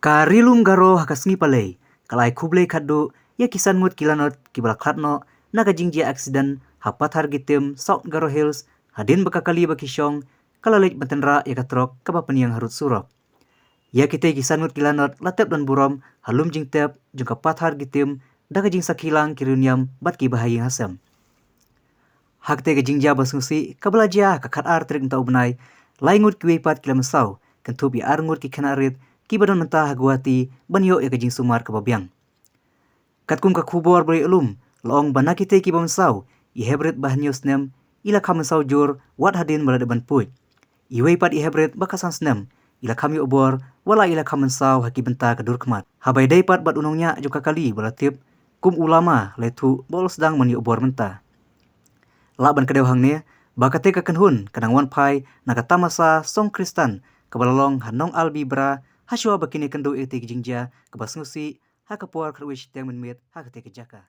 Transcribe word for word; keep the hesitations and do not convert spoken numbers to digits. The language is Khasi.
Ka Ri Lum Garo ha ka sngi Palei ka la ai khublei khatduh ïa ki san ngut ki lanot kiba la khlad noh na ka jingjia aksiden ha Pathargitium, South Garo Hills, hadien ba ka kali ba ki shong ka la leit ban tynrah ïa ka trok kaba pynïeng harud surok. Ïa kitei ki san ngut ki lanot la tep don burom ha lum jingtep jong ka Pathargitium da ka jingsakhi lang ki riewniam bad kiba ha ïing ha sem. Ha katei ka jingjia ba sngewsih kaba la jia ha ka khatar tarik mynta u bnai, lai ngut kiwei pat ki la mynsaw, kynthup ïa ar ngut ki khynnah rit kiba don mynta ha Guwahati ban ïoh ïa ka jingsumar kaba biang. Katkum ka khubor ba la ïoh lum, la ong ba na kitei kiba mynsaw, i hynñiewphew snem i la kham mynsaw jur wat hadien ba la dep ban pud. Iwei pat i hynñiewphew ba khatsan snem i la kham ïoh bor wat la i la kham mynsaw ha ki bynta ka dur khmat. Haba ïadei pat bad u nongñiah jong ka kali ba la tip kum u Lama, la ïathuh ba u la sdang ban ïoh bor mynta. Lah ban kdew hangne ba katei ka kynhun ka dang wan phai na ka tamasa song Khristan kaba la long ha Nongalbi Bra, ha shuwa ba kin ïakynduh ïa katei ka jingjia kaba sngewsih ha ka por khatwei shiteng mynmiet ha katei ka jaka.